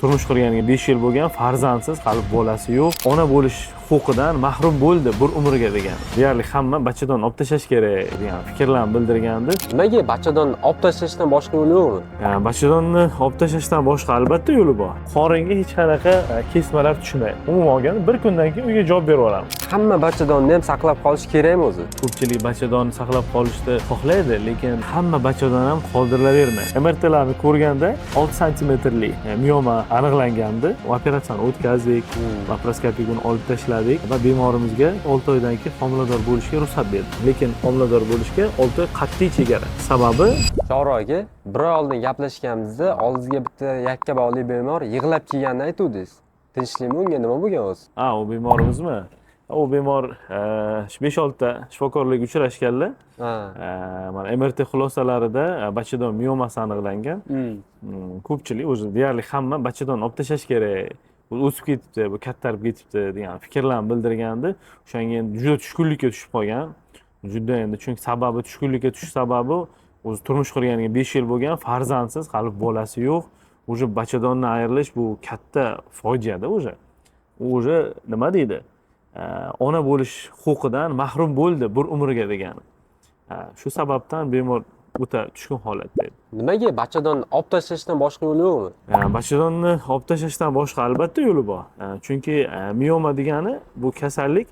Turmush qurganiga 5 yil bo'lgan, farzandsiz, hali bolasi yo'q. Ona bo'lish huquqidan mahrum bo'ldi bir umrga degan. Deyarli hamma bachadon olib tashlash kerak degan fikrlarni bildirgandi. Nimaga bachadonni olib tashlashdan boshqa yo'li yo'qmi? Bachadonni olib tashlashdan boshqa albatta yo'li bor. Qoringa hech qanaqa kesmalar tushmaydi. Umuman olganda bir kundan keyin uyga javob berib yuboramiz. Hamma bachadonni ham saqlab qolish kerakmi o'zi? Ko'pchilik bachadonni saqlab qolishni xohlaydi, lekin hamma bachadon ham qoldirilavermaydi. MRTlarni ko'rganda 6 santimetrli mioma aniqlangandi. Operatsiyani o'tkazdik, laparoskopik uni olib tashladik va bemorimizga 6 oydan keyin homilador bo'lishga ruxsat berdik. Lekin homilador bo'lishga 6 oy qat'iy chegara. Sababi Shohruh aka, bir oy oldin gaplashganimizda oldingizga bitta yakka bog'li bemor yig'lab kelganini aytuvdingiz. Tinchlikmi, unga nima bo'lgan o'zi? Ha, u bemorimizmi? U bemor 5-6 ta shifokorlarga uchrashganlar. Ha. Mana MRT xulosalarida bachadon miomasi aniqlangan. Ko'pchilik o'zi deyarli hamma bachadon olib tashlash kerak, bu o'sib ketibdi, bu kattarib ketibdi degan fikrlarni bildirgandi. O'shanga endi juda tushkunlikka tushib qolgan. Juda endi, chunki sababi, tushkunlikka tushish sababi o'zi turmush qurganiga 5 yil bo'lgan, farzandsiz, hali bolasi yo'q. Уже bachadondan ayrilish bu katta fojiada уже. U уже nima deydi? Ona bo'lish huquqidan mahrum bo'ldi bir umrga degani. Shu sababdan bemor o'ta tushkun holatda edi. Nimaga bachadonni olib tashlashdan boshqa yo'li yo'qmi? Bachadonni olib tashlashdan boshqa albatta yo'li bor. Chunki mioma degani bu kasallik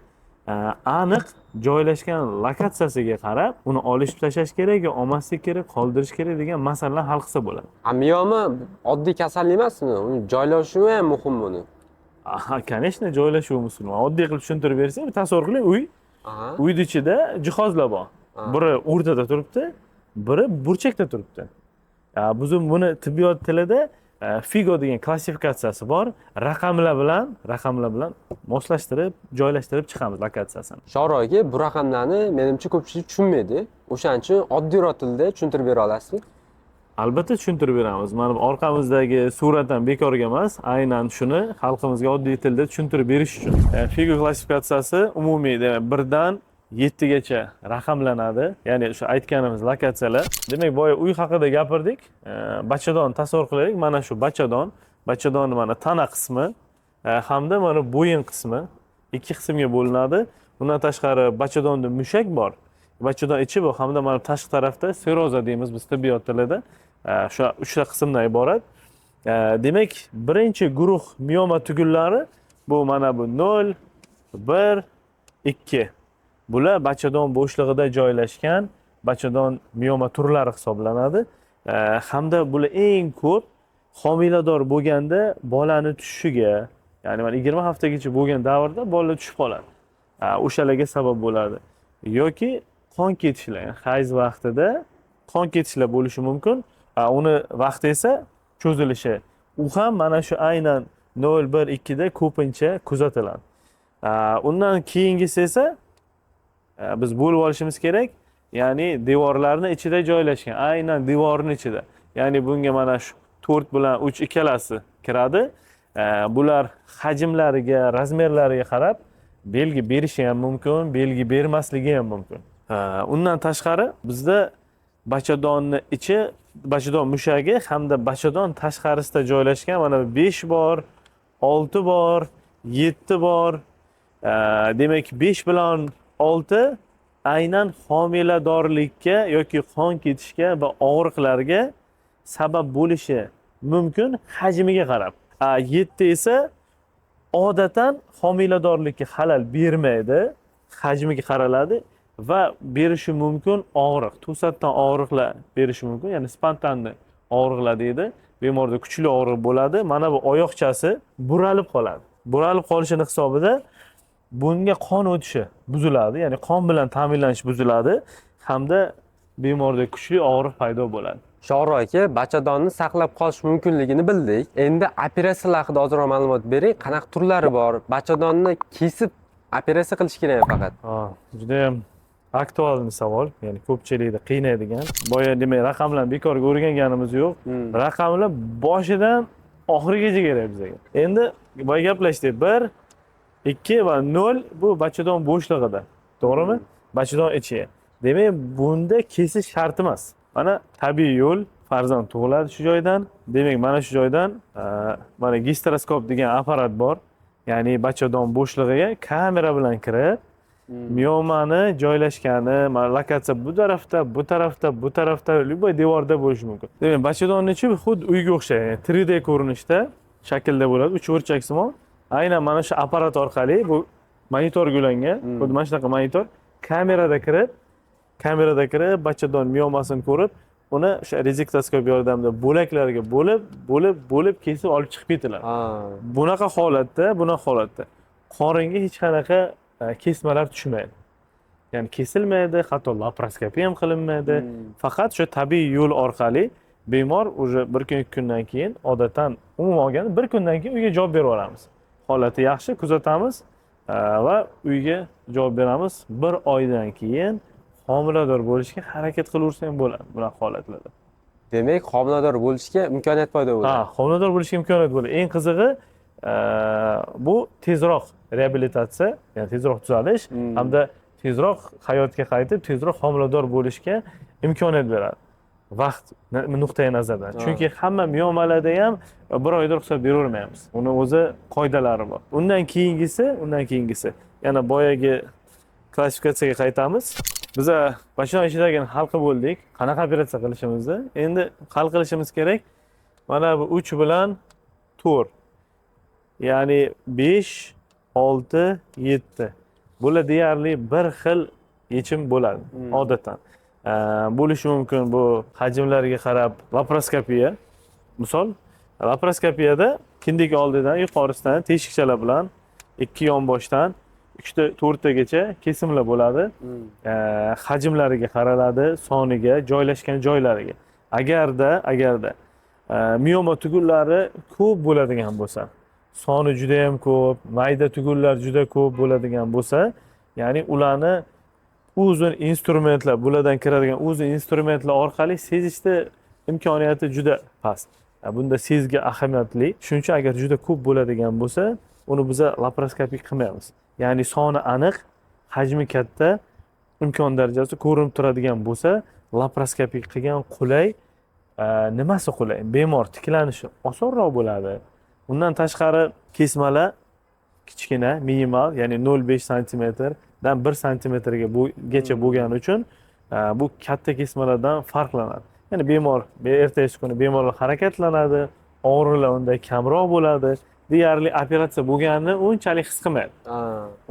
aniq joylashgan lokatsiyasiga qarab uni olib tashlash kerak yo olmaslik kerak, qoldirish kerak degan masalalar hal qilsa bo'ladi. A mioma oddiy kasallik emasmi? Uni joylashuvi ham muhim buni. Aha, конечно, joylashuvi musulmon. Oddiy qilib tushuntirib bersak, tasavvur qiling, uy. Uyni ichida jihozlar bor. Biri o'rtada turibdi, biri burchakda turibdi. Bizim buni tibbiyot tilida FIGO degan klassifikatsiyasi bor. Raqamlar bilan moslashtirib, joylashtirib chiqamiz lokatsiyasini. Shohruh aka, bu raqamlarni menimcha ko'pchilik tushunmaydi. O'shaning uchun oddiyroq tilda tushuntirib bera olasizmi? Albatta tushuntirib beramiz. Mana bu orqamizdagi surat ham bekorga emas, aynan shuni xalqimizga oddiy tilda tushuntirib berish uchun. FIGO klassifikatsiyasi umumiy, demak, 1 dan 7 gacha raqamlanadi. Ya'ni o'sha aytganimiz lokatsiyalar. Demak, boya uy haqida gapirdik. Bachadon tasavvur qilaylik. Mana shu bachadon, bachadonni mana tana qismi hamda mana bo'yin qismi ikki qismga bo'linadi. Bundan tashqari bachadonda mushak bor. Bachadon ichi bu hamda mana tashqi tarafda seroza deymiz biz tibbiyot tilida. Shu uchta qismdan iborat. Demak, birinchi guruh mioma tugunlari bu mana bu 0, 1, 2. Bular bachadon bo'shlig'ida joylashgan bachadon mioma turlari hisoblanadi. Hamda bular eng ko'p homilador bo'lganda bolani tushishiga, ya'ni mana 20 haftagacha bo'lgan davrda bolalar tushib qoladi. O'shalarga sabab bo'ladi. Yoki qon ketishlar, ya'ni hayz vaqtida qon ketishlar bo'lishi mumkin. Uni vaqti esa cho'zilishi. U ham mana shu aynan 0, 1, 2 da ko'pincha kuzatiladi. Undan keyingisi esa biz bo'lib olishimiz kerak, ya'ni devorlarni ichida joylashgan, aynan devorni ichida. Ya'ni bunga mana shu 4 bilan 3 ikkalasi kiradi. Bular hajmlariga, размер lariga qarab belgi berishi ham mumkin, belgi bermasligi ham mumkin. Undan tashqari bizda bachadonni ichi, bachadon mushagi hamda bachadon tashqarisida joylashgan mana 5 bor, 6 bor, 7 bor. Demak, 5 bilan 6 aynan homiladorlikka yoki qon ketishga va og'riqlarga sabab bo'lishi mumkin hajmiga qarab. 7 esa odatan homiladorlikka xalal bermaydi, hajmiga qaraladi va berishi mumkin og'riq, to'satdan og'riqlar berishi mumkin, ya'ni спонтанный og'riqlar deydi. Bemorda kuchli og'riq bo'ladi, mana bu oyoqchasi buralib qoladi. Buralib qolishini hisobida bunga qon o'tishi buziladi, ya'ni qon bilan ta'minlanish buziladi hamda bemorda kuchli og'riq paydo bo'ladi. Shohruh aka, bachadonni saqlab qolish mumkinligini bildik. Endi operatsiyalar haqida ozroq ma'lumot bering. Qanaqa turlari bor? Bachadonni kesib operatsiya qilish kerakmi faqat? Ha, judayam актуальный savol, ya'ni ko'pchilikni qiynaydigan. Boya demak raqamlarni bekorga o'rganganimiz yo'q. Raqamlar boshidan oxirigacha kerak bizga. Endi boya gaplashdik. 1, 2 va 0 bu bachadon bo'shlig'ida. To'g'rimi? Bachadon ichi. Demak, bunda kesish shart emas. Mana tabiiy yo'l, Farzand tug'iladi shu joydan. Demak, mana shu joydan mana gisteroskop degan apparat bor. Ya'ni bachadon bo'shlig'iga kamera bilan kirib, miomani joylashgani, mana lokatsiya bu tarafda, bu tarafda, bu tarafda, любой devorda bo'lishi mumkin. Demak, bachadonni ichi xuddi uyga o'xshaydi. Ya'ni 3D ko'rinishda, shaklda bo'ladi, uchburchaksimon. Aynan mana shu apparat orqali, bu monitorga ulangan, xuddi mana shunaqa monitor, kamerada kirib, bachadon miomasini ko'rib, uni o'sha rezektoskop yordamida bo'laklarga bo'lib, bo'lib, bo'lib kesib olib chiqib ketiladi. Bunaqa holatda qoringa hech qanaqa kesmalar tushmaydi. Ya'ni kesilmaydi, hatto laparoskopiya ham qilinmaydi. Faqat o'sha tabiiy yo'l orqali bemor уже bir kun, 2 kundan keyin, odatdan umuman olganda bir kundan keyin uyga javob berib yuboramiz. Holati yaxshi, kuzatamiz va uyga javob beramiz. Bir oydan keyin homilador bo'lishga harakat qilaversa ham bo'ladi bunaqa holatlarda. Demak, homilador bo'lishga imkoniyat paydo bo'ladi. Ha, homilador bo'lishga imkoniyat bo'ladi. Eng qizig'i, bu tezroq reabilitatsiya, ya'ni tezroq tuzalish hamda tezroq hayotga qaytib, tezroq homilador bo'lishga imkoniyat beradi. Vaqt nuqtai nazaridan. Chunki hamma miomalarda ham bir oyda ruxsat beravermaymiz. Uni o'zi qoidalari bor. Undan keyingisi yana boyagi klassifikatsiyaga qaytamiz. Biza bachadon ichidagi hal qilib bo'ldik. Qanaqa operatsiya qilishimizni. Endi hal qilishimiz kerak. Mana bu 3 bilan 4. Ya'ni 5, 6, 7. Bular deyarli bir xil yechim bo'ladi odatdan. Bo'lishi mumkin bu hajmlarga qarab laparoskopiya. Misol, laparoskopiyada kindik oldidan, yuqorisidan teshikchalar bilan ikki yonboshdan uchta, to'rttagacha kesimlar bo'ladi. Hajmlariga qaraladi, soniga, joylashgan joylariga. Agarda mioma tugunlari ko'p bo'ladigan bo'lsa, soni juda ham ko'p, mayda tugunlar juda ko'p bo'ladigan bo'lsa, ya'ni ularni uzun instrumentlar, bulardan kiradigan uzun instrumentlar orqali sezishda imkoniyati juda past. Bunda sezgi ahamiyatli. Shuning uchun agar juda ko'p bo'ladigan bo'lsa, uni biza laparoskopik qilmaymiz. Ya'ni soni aniq, hajmi katta, imkon darajasi ko'rinib turadigan bo'lsa, laparoskopik qilgan qulay. Nimasi qulay? Bemor tiklanishi osonroq bo'ladi. Undan tashqari kesmalar kichkina, minimal, ya'ni 0,5 santimetrdan 1 santimetrga gacha bo'lgani uchun bu katta kesmalardan farqlanadi. Ya'ni bemor ertasi kuni bemalol harakatlanadi, og'riqlar unda kamroq bo'ladi. Deyarli operatsiya bo'lganini unchalik his qilmaydi.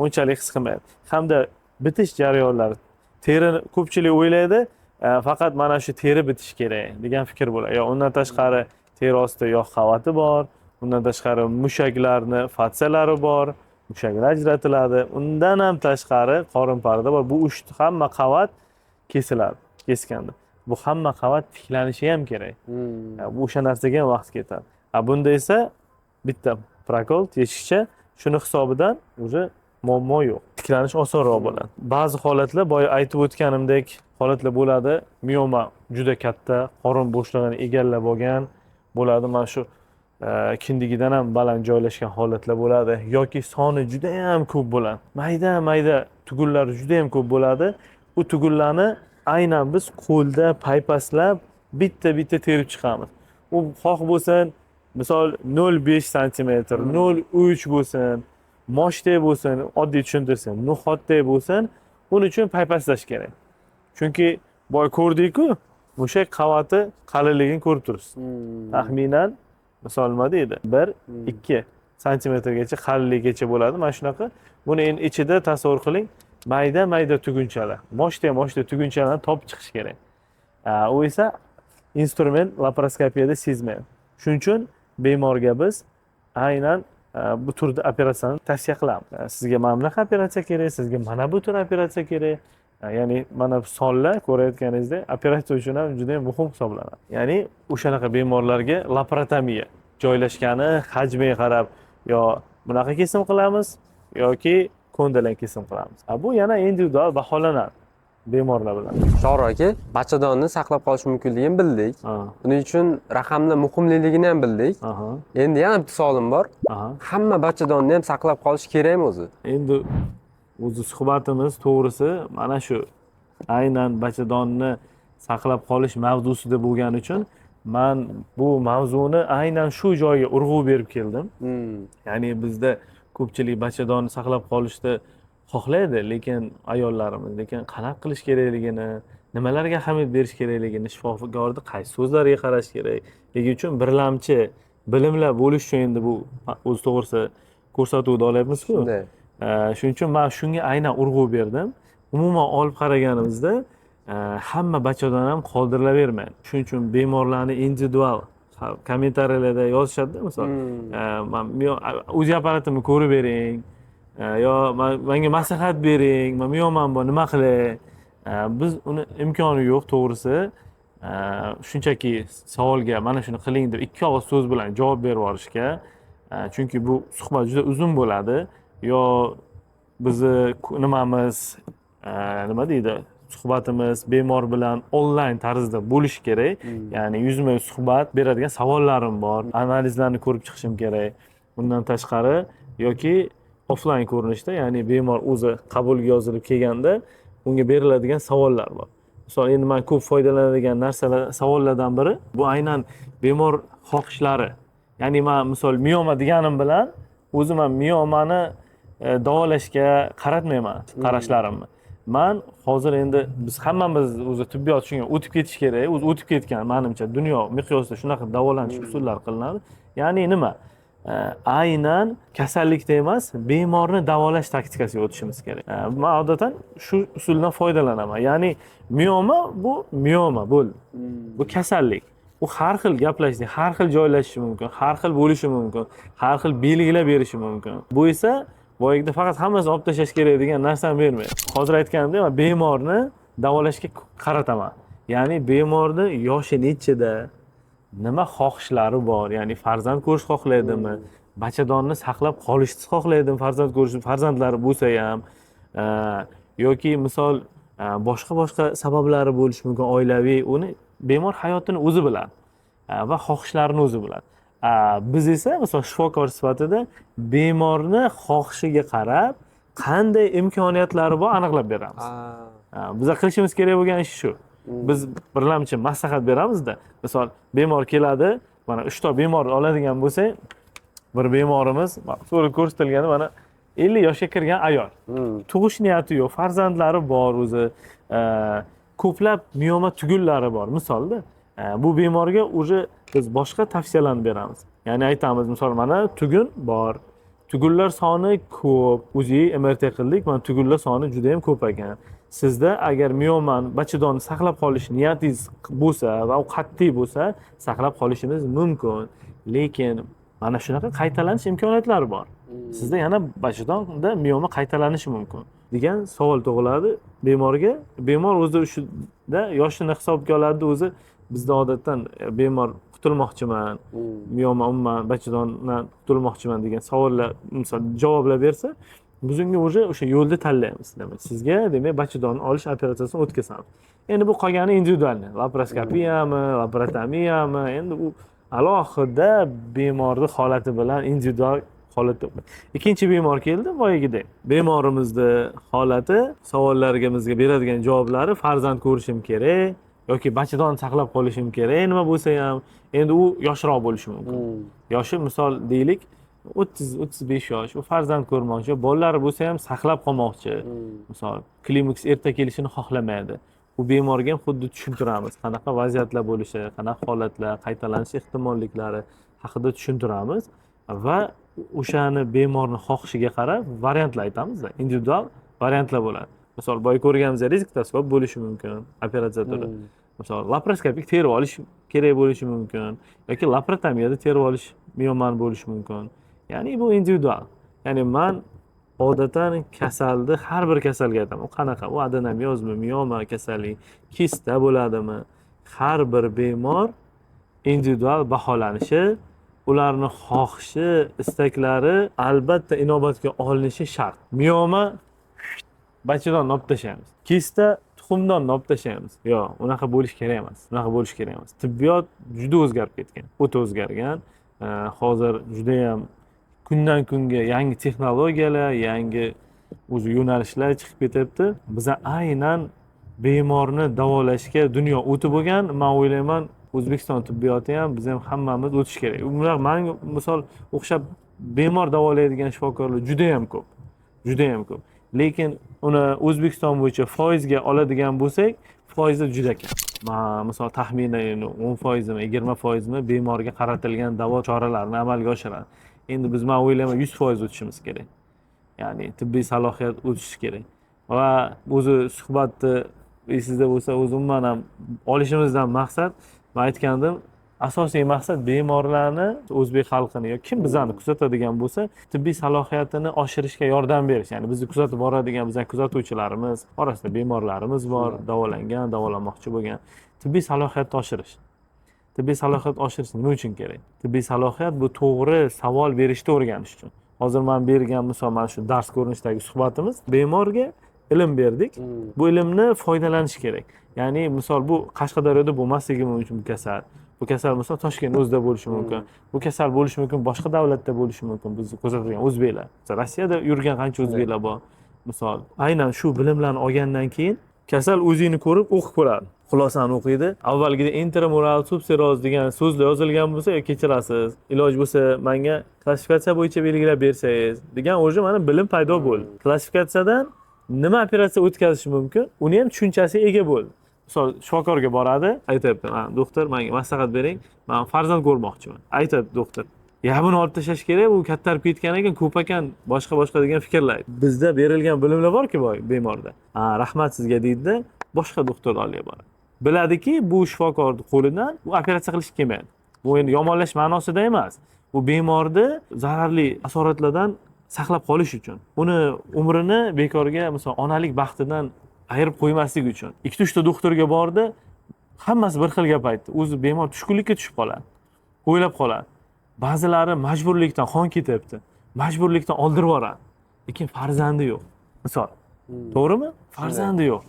Unchalik his qilmaydi. Hamda bitish jarayonlari, terini ko'pchilik o'ylaydi, faqat mana shu teri bitishi kerak degan fikr bo'ladi. Yo, undan tashqari teri ostida yog' qavati bor, undan tashqari mushaklarni fatsiyalari bor, mushaklar ajratiladi. Undan ham tashqari qorin parda bor. Bu uchta hamma qavat kesiladi, keskanda. Bu hamma qavat tiklanishi ham kerak. Bu o'sha narsaga ham vaqt ketadi. A bunda esa bitta прокол, teshikcha, shuni hisobidan уже muammo yo'q. Tiklanish osonroq bo'ladi. Ba'zi holatlar, boya aytib o'tganimdek, holatlar bo'ladi. Mioma juda katta, qorin bo'shlig'ini egallab olgan bo'ladi. Mana shu kindigidan ham baland joylashgan holatlar bo'ladi yoki soni juda ham ko'p bo'ladi. Mayda mayda tugunlar juda ham ko'p bo'ladi. U tugunlarni aynan biz qo'lda paypaslab bitta bitta terib chiqamiz. U xoh bo'lsin, misol, 0,5 santimetr, 0,3 bo'lsin, moshdek bo'lsin, oddiy tushuntirsam, no'xatdek bo'lsin, uning uchun paypaslash kerak. Chunki boya ko'rdik-ku, mushak qavati qalinligini ko'rib turibsiz. Taxminan, misol, nima deydi, 1, 2 santimetrgacha qalinligigacha bo'ladi mana shunaqa. Buni endi ichida tasavvur qiling, mayda mayda tugunchalar, moshdek moshdek tugunchalarni topib chiqish kerak. U esa instrument laparoskopiyada sezmaydi. Shuning uchun bemorga biz aynan bu turda operatsiyani tavsiya qilamiz. Sizga mana bunaqa operatsiya kerak, sizga mana bu tur operatsiya kerak. Ya'ni mana bu sonlar, ko'rayotganingizdek, operatsiya uchun ham juda ham muhim hisoblanadi. Ya'ni o'shanaqa bemorlarga laparotomiya joylashgani, hajmiga qarab yo bunaqa kesim qilamiz yoki ko'ndalang kesim qilamiz. Bu yana individual baholanadi bemorlar bilan. Shohruh aka, bachadonni saqlab qolish mumkinligini bildik. Buning uchun raqamlar muhimligini ham bildik. Endi yana bitta savolim bor. Hamma bachadonni ham saqlab qolish kerakmi o'zi? Endi o'zi suhbatimiz, to'g'risi, mana shu aynan bachadonni saqlab qolish mavzusida bo'lgani uchun Man bu mavzuni aynan shu joyga urg'u berib keldim. Ya'ni bizda ko'pchilik bachadonni saqlab qolishni xohlaydi, lekin ayollarimiz, lekin qanaqa qilish kerakligini, nimalarga ahamiyat berish kerakligini, shifokorni qaysi so'zlariga qarash kerakligi uchun birlamchi bilimlar bo'lishi uchun endi bu o'zi to'g'risi ko'rsatuvda olyapmiz-ku. Shuning uchun man shunga aynan urg'u berdim. Umuman olib qaraganimizda hamma bachadon ham qoldirilavermaydi. Shuning uchun bemorlarni individual kommentariyalarda yozishadi, misol, man UZI apparatimni ko'rib bering, yo menga maslahat bering, man miyomam bor, nima qilay? Biz uni imkoni yo'q, to'g'risi. Shunchaki savolga mana shuni qiling deb ikki og'iz so'z bilan javob berib yuborishga, chunki bu suhbat juda uzun bo'ladi. Yo bizni nimamiz, nima deydi, suhbatimiz bemor bilan onlayn tarzda bo'lishi kerak. Ya'ni yuzma-yuz suhbat beradigan savollarim bor, analizlarni ko'rib chiqishim kerak. Bundan tashqari yoki offlayn ko'rinishda, ya'ni bemor o'zi qabulga yozilib kelganda unga beriladigan savollar bor. Misol, endi man ko'p foydalanadigan narsalar, savollardan biri bu aynan bemor xohishlari. Ya'ni man misol mioma deganim bilan o'zim ham miomani davolashga qaratmayman qarashlarimni. Man hozir endi biz hammamiz o'zi tibbiyot shunga o'tib ketish kerak, o'zi o'tib ketgan manimcha dunyo miqyosida shunaqa davolanish usullari qilinadi. Ya'ni nima? Aynan kasallikda emas, bemorni davolash taktikasiga o'tishimiz kerak. Man odatan shu usuldan foydalanaman. Ya'ni mioma bu mioma bo'ldi. Bu kasallik. U har xil gaplashdik, har xil joylashishi mumkin, har xil bo'lishi mumkin, har xil belgilar berishi mumkin. Bu esa boyagida faqat hammasini olib tashlash kerak degan narsani bermaydi. Hozir aytganimdek, man bemorni davolashga qarataman. Ya'ni bemorni yoshi nechida, nima xohishlari bor, ya'ni farzand ko'rish xohlaydimi, bachadonni saqlab qolishni xohlaydimi, farzand ko'rish, farzandlari bo'lsa ham, yoki misol, boshqa sabablari bo'lishi mumkin, oilaviy, uni bemor hayotini o'zi biladi, va xohishlarini o'zi biladi. Biz esa misol shifokor sifatida bemorni xohishiga qarab qanday imkoniyatlari bor aniqlab beramiz. Biza qilishimiz kerak bo'lgan ish shu. Biz birlamchi maslahat beramizda. Misol bemor keladi, mana 3 ta bemor oladigan bo'lsak, bir bemorimiz surat ko'rsatilganda mana 50 yoshga kirgan ayol. Tug'ish niyati yo'q, farzandlari bor o'zi, ko'plab mioma tugunlari bor misolda. Bu bemorga уже biz boshqa tavsiyalarni beramiz. Ya'ni aytamiz, misol mana tugun bor. Tugunlar soni ko'p. UZI MRT qildik, mana tugunlar soni juda ham ko'p ekan. Sizda agar miomani, bachadonni saqlab qolish niyatingiz bo'lsa va u qat'iy bo'lsa, saqlab qolishimiz mumkin. Lekin mana shunaqa qaytalanish imkoniyatlari bor. Sizda yana bachadonda mioma qaytalanishi mumkin degan savol tug'iladi bemorga. Bemor o'zi o'shida yoshini hisobga oladi, o'zi bizda odatdan bemor qutulmoqchiman, mioma umuman bachadondan qutulmoqchiman degan savollar, misol javoblar bersa, biz unga уже o'sha yo'lni tanlaymiz. Demak, sizga demak bachadonni olish operatsiyasini o'tkazamiz. Endi bu qolgani individualniy, laparoskopiyami, laparotomiyami, endi u alohida bemorni holati bilan individual holatda. Ikkinchi bemor keldi, boyagidek. Bemorimizni holati, savollarga bizga beradigan javoblari farzand ko'rishim kerak yoki bachadon saqlab qolishim kerak, nima bo'lsa ham. Endi u yoshroq bo'lishi mumkin. Yoshi misol deylik 30-35 yosh, u farzand ko'rmoqchi, bolalari bo'lsa ham saqlab qolmoqchi. Misol klimaks erta kelishini xohlamaydi. U bemorga ham xuddi tushuntiramiz, qanaqa vaziyatlar bo'lishi, qanaqa holatlar, qaytalanish ehtimolliklari haqida tushuntiramiz va o'shani bemorni xohishiga qarab variantlar aytamizda, individual variantlar bo'ladi. Misol boya ko'rganimizdek rezektoskop bo'lishi mumkin operatsiya turi. Misol laparoskopik terib olish kerak bo'lishi mumkin yoki laparotomiyada terib olish miomani bo'lishi mumkin. Ya'ni bu individual. Ya'ni man odatan kasalni har bir kasalga aytaman. U qanaqa? U adenomiozmi, mioma kasallik, kista bo'ladimi? Har bir bemor individual baholanishi, ularni xohishi, istaklari albatta inobatga olinishi shart. Mioma bachadonni olib tashlaymiz. Kista tuxumdonni olib tashlaymiz. Yo'q, unaqa bo'lishi kerak emas. Unaqa bo'lishi kerak emas. Tibbiyot juda o'zgarib ketgan. O'ta o'zgargan. Hozir juda ham kundan kunga yangi texnologiyalar, yangi o'zi yo'nalishlar chiqib ketyapti. Biza aynan bemorni davolashga dunyo o'tib bo'lgan. Men o'ylayman, O'zbekiston tibbiyoti ham, biz ham hammamiz o'tish kerak. Ular manga misol o'xshab bemor davolaydigan shifokorlar juda ham ko'p, juda ham ko'p. Lekin uni O'zbekiston bo'yicha foizga oladigan bo'lsak, foizi juda kam. Misol taxminan 10%mi, 20%mi bemorga qaratilgan davo choralarini amalga oshiradi. Endi biz, man o'ylayman, 100% o'tishimiz kerak. Ya'ni tibbiy salohiyat o'tishi kerak. Va o'zi suhbatni esingizda bo'lsa, o'zi umuman ham olishimizdan maqsad, man aytgandim, asosiy maqsad bemorlarni, o'zbek xalqini yo kim bizani kuzatadigan bo'lsa, tibbiy salohiyatini oshirishga yordam berish. Ya'ni bizni kuzatib boradigan bizning kuzatuvchilarimiz orasida bemorlarimiz bor, davolangan, davolanmoqchi bo'lgan. Tibbiy salohiyatni oshirish. Tibbiy salohiyat oshirish nima uchun kerak? Tibbiy salohiyat bu to'g'ri savol berishni o'rganish uchun. Hozir man bergan misol, mana shu dars ko'rinishidagi suhbatimiz, bemorga ilm berdik. Bu ilmni foydalanish kerak. Ya'ni misol bu Qashqadaryoda bo'lmasligi mumkin bu kasal. Bu kasal misol Toshkent o'zida bo'lishi mumkin. Bu kasal bo'lishi mumkin, boshqa davlatda bo'lishi mumkin. Bizni kuzatadigan o'zbeklar. Masalan, Rossiyada yurgan qancha o'zbeklar bor. Misol, aynan shu bilimlarni olgandan keyin kasal o'zingni ko'rib o'qib ko'radi. Xulosani o'qiydi. Avvalgida intramural, subseroz degan so'zlar yozilgan bo'lsa, yo kechirasiz, iloji bo'lsa menga klassifikatsiya bo'yicha belgilab bersangiz degan уже mana bilim paydo bo'ldi. Klassifikatsiyadan nima operatsiya o'tkazish mumkin, uni ham tushunchasiga ega bo'ldi. Misol shifokorga boradi, aytyapti, "Ha, doktor, menga maslahat bering, man farzand ko'rmoqchiman." Aytadi doktor, "Ya buni olib tashlash kerak, u kattarib ketgan ekan, ko'p ekan, boshqa boshqa" degan fikrlar. Bizda berilgan bilimlar borki boy bemorda. "Ha, rahmat sizga" deydida, boshqa doktor oldiga boradi. Biladiki, bu shifokorni qo'lidan u operatsiya qilish kelmaydi. Bu endi yomonlash ma'nosida emas. Bu bemorni zararli asoratlardan saqlab qolish uchun, uni umrini bekorga, misol, onalik baxtidan ayirib qo'ymaslik uchun. Ikkita uchta doktorga bordi, hammasi bir xil gap aytdi. O'zi bemor tushkunlikka tushib qoladi, o'ylab qoladi. Ba'zilari majburlikdan qon ketyapti, majburlikdan oldirib yuboradi, lekin farzandi yo'q. Misol, to'g'rimi? Farzandi yo'q.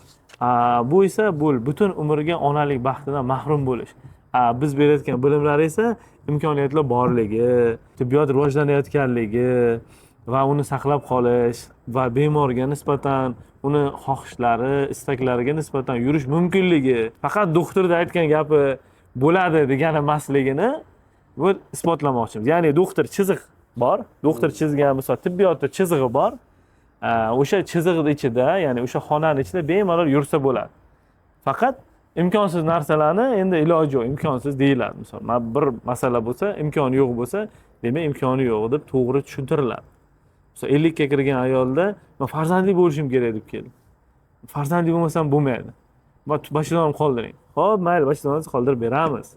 Bu esa bu butun umriga onalik baxtidan mahrum bo'lish. Biz berayotgan bilimlar esa imkoniyatlar borligi, tibbiyot rivojlanayotganligi va uni saqlab qolish va bemorga nisbatan uni xohishlari, istaklariga nisbatan yurish mumkinligi, faqat doktorda aytgan gapi bo'ladi degani emasligini bu isbotlamoqchimiz. Ya'ni doktor chiziq bor, doktor chizgan, misol, tibbiyotda chizig'i bor. O'sha chizig'ni ichida, ya'ni o'sha xonani ichida bemalol yursa bo'ladi. Faqat imkonsiz narsalarni endi iloji yo'q, imkonsiz deyiladi. Misol, mana bir masala bo'lsa, imkoni yo'q bo'lsa, demak imkoni yo'q deb to'g'ri tushuntiriladi. Misol, 50 ga kirgan ayolda man farzandli bo'lishim kerak deb keldi. Farzandli bo'lmasam bo'lmaydi. Bachadon qoldiring. Xo'p, mayli, bachadonni qoldirib beramiz.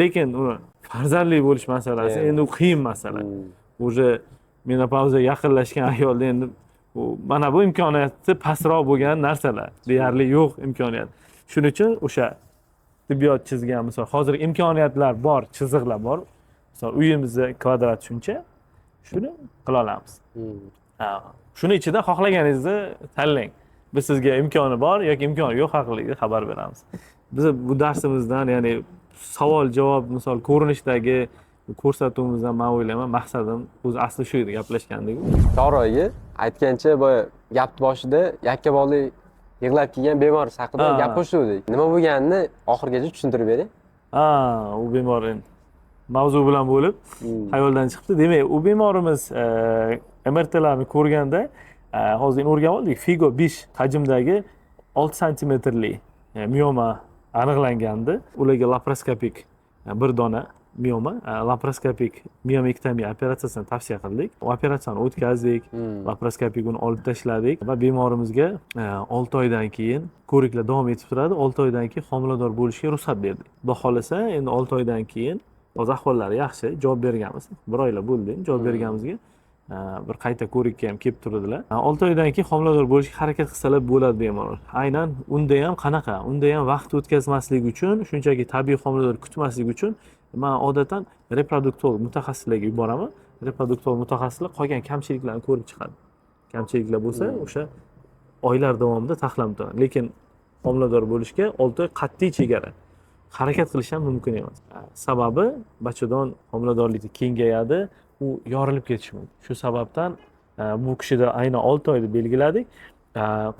Lekin uni farzandli bo'lish masalasi endi u qiyin masala. Уже menopauzaga yaqinlashgan ayolda endi u mana bu imkoniyati pastroq bo'lgan narsalar, deyarli yo'q imkoniyat. Shuning uchun o'sha tibbiyot chizgan, misol, hozir imkoniyatlar bor, chiziqlar bor. Misol, uyimizni kvadrat shuncha, shuni qila olamiz. Ha, shuni ichida xohlaganingizni tanlang. Biz sizga imkoni bor yoki imkoni yo'q haqida xabar beramiz. Biz bu darsimizdan, ya'ni savol javob misol ko'rinishdagi ko'rsatuvimizdan, man o'ylayman, maqsadim o'zi asli shu edi, gaplashgandik. To'g'ri, aytgancha, boya gapni boshida yakkabog'li yig'lab kelgan bemor haqida gap qo'shuvdik. Nima bo'lganini oxirigacha tushuntirib bering. Ha, u bemor endi mavzu bilan bo'lib xayoldan chiqibdi. Demak, u bemorimiz MRTlarni ko'rganda, hozir endi o'rganib oldik, Figo 5 hajmdagi 6 santimetrli mioma aniqlangandi. Ularga laparoskopik bir dona mioma, laparoskopik miomektomiya operatsiyasini tavsiya qildik. U operatsiyani o'tkazdik, laparoskopik uni olib tashladik va bemorimizga 6 oydan keyin ko'riklar davom etib turadi. 6 oydan keyin homilador bo'lishga ruxsat berdik. Xudo xohlasa, endi 6 oydan keyin hozir ahvollari yaxshi, javob berganmiz. Bir oylar bo'ldi endi javob berganimizga. Bir qayta ko'rikka ham kelib turdilar. 6 oydan keyin homilador bo'lishga harakat qilsalar bo'ladi bemalol. Aynan unda ham qanaqa? Unda ham vaqt o'tkazmaslik uchun, shunchaki tabiiy homilador kutmaslik uchun man odatan reproduktolog mutaxassislarga yuboraman. Reproduktolog mutaxassislar qolgan kamchiliklarni ko'rib chiqadi. Kamchiliklar bo'lsa, o'sha oylar davomida taxlanib turadi. Lekin homilador bo'lishga 6 oy qat'iy chegara. Harakat qilish ham mumkin emas. Sababi bachadon homiladorlikda kengayadi, u yorilib ketishi mumkin. Shu sababdan bu kishida aynan 6 oy deb belgiladik.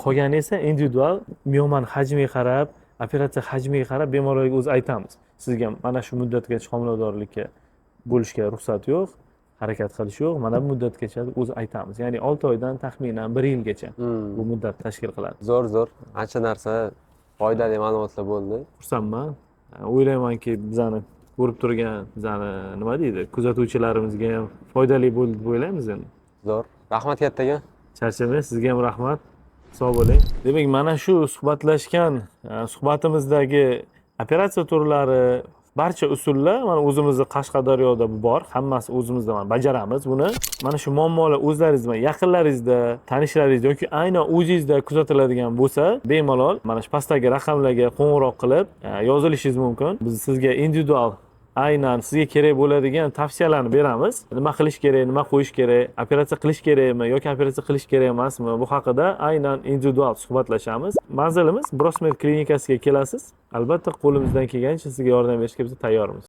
Qolgani esa individual miomani hajmiga qarab, operatsiya hajmiga qarab bemorlarga o'zi aytamiz. Sizga mana shu muddatgacha homiladorlikka bo'lishga ruxsat yo'q, harakat qilish yo'q, mana bu muddatgacha deb o'zi aytamiz. Ya'ni 6 oydan taxminan 1 yilgacha bu muddat tashkil qiladi. Zo'r, zo'r. Ancha narsa, foydali ma'lumotlar bo'ldi. Xursandman. O'ylaymanki, bizani ko'rib turgan, bizani, nima deydi, kuzatuvchilarimizga ham foydali bo'ldi deb o'ylaymiz endi. Zo'r. Rahmat kattakon. Charchamang, sizga ham rahmat. Sog' bo'ling. Demak, mana shu suhbatlashgan suhbatimizdagi operatsiya turlari, barcha usullar mana o'zimizni Qashqadaryoda bor, hammasi o'zimizda, mana bajaramiz buni. Mana shu muammolar o'zlaringizda, yaqinlaringizda, tanishlaringizda yoki aynan o'zingizda kuzatiladigan bo'lsa, bemalol mana shu pastdagi raqamlarga qo'ng'iroq qilib yozilishingiz mumkin. Biz sizga individual, aynan sizga kerak bo'ladigan tavsiyalarni beramiz. Nima qilish kerak, nima qo'yish kerak, operatsiya qilish kerakmi yoki operatsiya qilish kerak emasmi, bu haqida aynan individual suhbatlashamiz. Manzilimiz Brosmed klinikasiga kelasiz. Albatta, qo'limizdan kelgancha sizga yordam berishga biz tayyormiz.